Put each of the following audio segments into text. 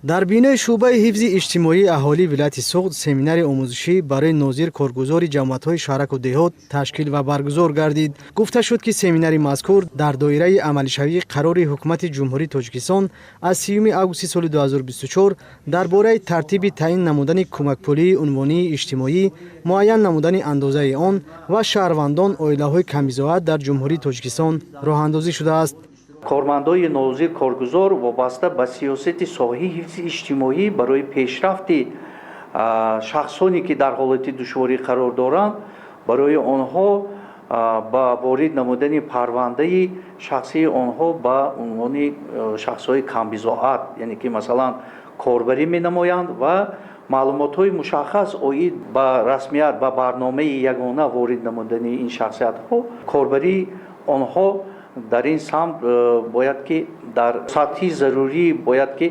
Дар бинои шӯъбаи ҳифзи иҷтимоии аҳолии вилояти Суғд семинари омӯзишӣ барои нозир коргузори ҷамоатҳои шаҳраку деҳот ташкил ва баргузор гардид. Гуфта шуд, ки семинари мазкур дар доираи амалишавии қарори Ҳукумати Ҷумҳурии Тоҷикистон аз 30 августи соли 2024 дар бораи тартиби таъин намудани кӯмакпулии унвонии иҷтимоӣ, муайян намудани андозаи он ва шаҳрвандон оилаҳои камбизоат дар Ҷумҳурии Тоҷикистон роҳандозӣ шудааст. Кормандои нозир коргузор вобаста ба сиёсати соҳаи ҳифзи иҷтимоӣ барои пешрафти шахсоне, ки дар ҳолати душворӣ қарор доранд, барои онҳо ба ворид намудани парвандаи шахсии онҳо ба унвони шахсҳои камбизоат, яъне ки, масалан, корбарӣ менамоянд ва маълумотҳои мушаххас оид ба расмият ба барномаи ягона ворид намудани ин шахсиятҳо, корбарии онҳо дар ин самт бояд ки дар сатҳи зарурӣ бояд ки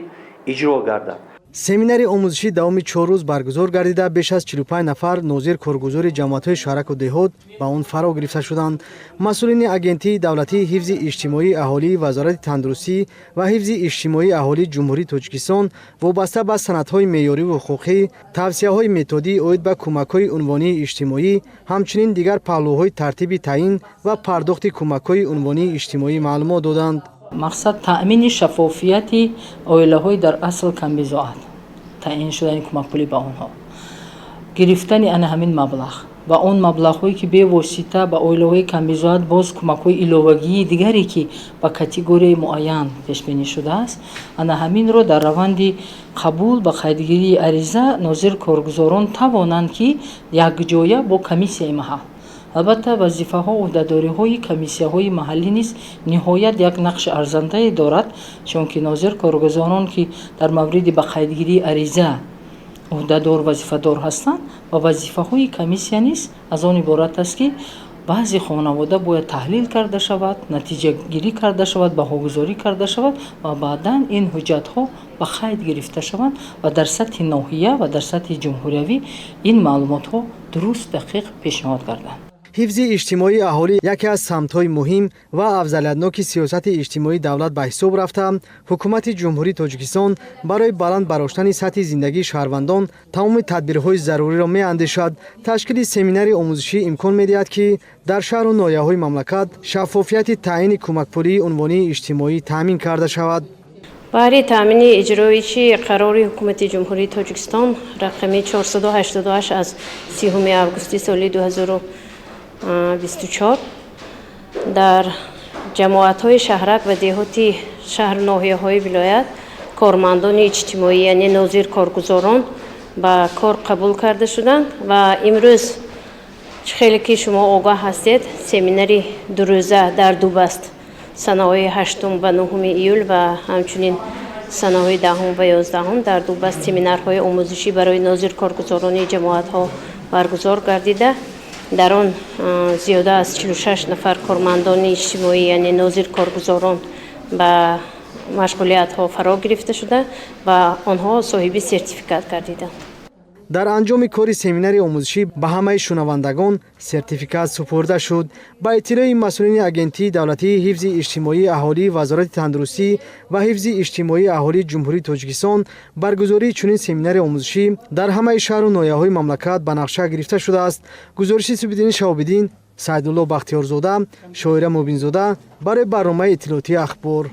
иҷро гардад. Семинари омӯзишӣ давоми 4 рӯз баргузор гардида, беш аз 45 нафар нозир коргузори ҷамоатҳои шаҳраку деҳот ба он фаро гирифта шуданд. Масъулини Агентии давлатии ҳифзи иҷтимоии аҳолии Вазорати тандурустӣ ва ҳифзи иҷтимоии аҳолии Ҷумҳурии Тоҷикистон вобаста ба санадҳои меъёриву ҳуқуқӣ, тавсияҳои методӣ оид ба кӯмакҳои унвонии иҷтимоӣ, ҳамчунин дигар паҳлӯҳои тартиби таъин ва пардохти кӯмакҳои унвонии иҷтимоӣ маълумот доданд. Мақсад таъмини шаффофияти оилаҳои дар асл камбизоат, таъин шудани кӯмакпулӣ ба онҳо, гирифтани ана ҳамин маблағ ва он маблағҳое, ки бевосита ба оилаҳои камбизоат боз кӯмакҳои иловагии дигаре, ки ба категорияи муайян пешбинӣ шудааст, ана ҳаминро дар раванди қабул ба қайдгирии ариза нозир коргузорон тавонанд, ки якҷоя бо комиссияи маҳал. Албатта, вазифаҳо, ӯҳдадориҳои комиссияҳои маҳаллӣ низ ниҳоят як нақши арзандае дорад, чунки нозир коргузорон, ки дар мавриди ба қайдгирии ариза ӯҳдадор, вазифадор ҳастанд, ва вазифаҳои комиссия низ аз он иборат аст, ки баъзе хонавода бояд таҳлил карда шавад, натиҷагирӣ карда шавад, баҳогузорӣ карда шавад ва баъдан ин ҳуҷҷатҳо ба қайд гирифта шаванд ва дар сатҳи ноҳия ва дар сатҳи ҷумҳуриявӣ ин маълумотҳо дуруст, дақиқ пешниҳод гарданд. Ҳифзи иҷтимоии аҳолӣ яке аз самтҳои муҳим ва афзалиятноки сиёсати иҷтимоии давлат ба ҳисоб рафта, Ҳукумати Ҷумҳурии Тоҷикистон барои баланд бардоштани сатҳи зиндагии шаҳрвандон тамоми тадбирҳои заруриро меандешад. Ташкили семинари омӯзишӣ имкон медиҳад, ки дар шаҳру ноҳияҳои мамлакат шаффофияти таъини кӯмакпулии унвонии иҷтимоӣ таъмин карда шавад. Баҳри таъмини иҷроиши қарори Ҳукумати Ҷумҳурии Тоҷикистон рақами 488 аз 30 августи соли 2024 дар ҷамоатҳои шаҳрак ва деҳоти шаҳру ноҳияҳои вилоят кормандони иҷтимоӣ, яъне нозир коргузорон ба кор қабул карда шуданд ва имрӯз, чӣ хеле ки шумо огаҳ ҳастед, семинари дурӯза дар Дубаст санаҳои 8 ва 9 июл ва ҳамчунин санаҳои 10 ва 11 дар Дубаст семинарҳои омӯзишӣ барои нозир коргузорони ҷамоатҳо баргузор гардида, дар он зиёда аз 46 нафар кормандони иҷтимоӣ, яъне нозир коргузорон ба машғулиятҳо фаро гирифта шуда ва онҳо соҳиби сертификат гардиданд. Дар анҷоми кори семинари омӯзишӣ ба ҳамаи шунавандагон сертификат супурда шуд. Ба иттилои масъулини Агентии давлатии ҳифзи иҷтимоии аҳолии Вазорати тандурустӣ ва ҳифзи иҷтимоии аҳолии Ҷумҳурии Тоҷикистон, баргузории чунин семинари омӯзишӣ дар ҳамаи шаҳру ноҳияҳои мамлакат ба нақша гирифта шудааст. Гузориши Субиддини Шаҳобиддин, Саидулло Бахтиёрзода, Шоира Мубинзода барои барномаи иттилоотии «Ахбор».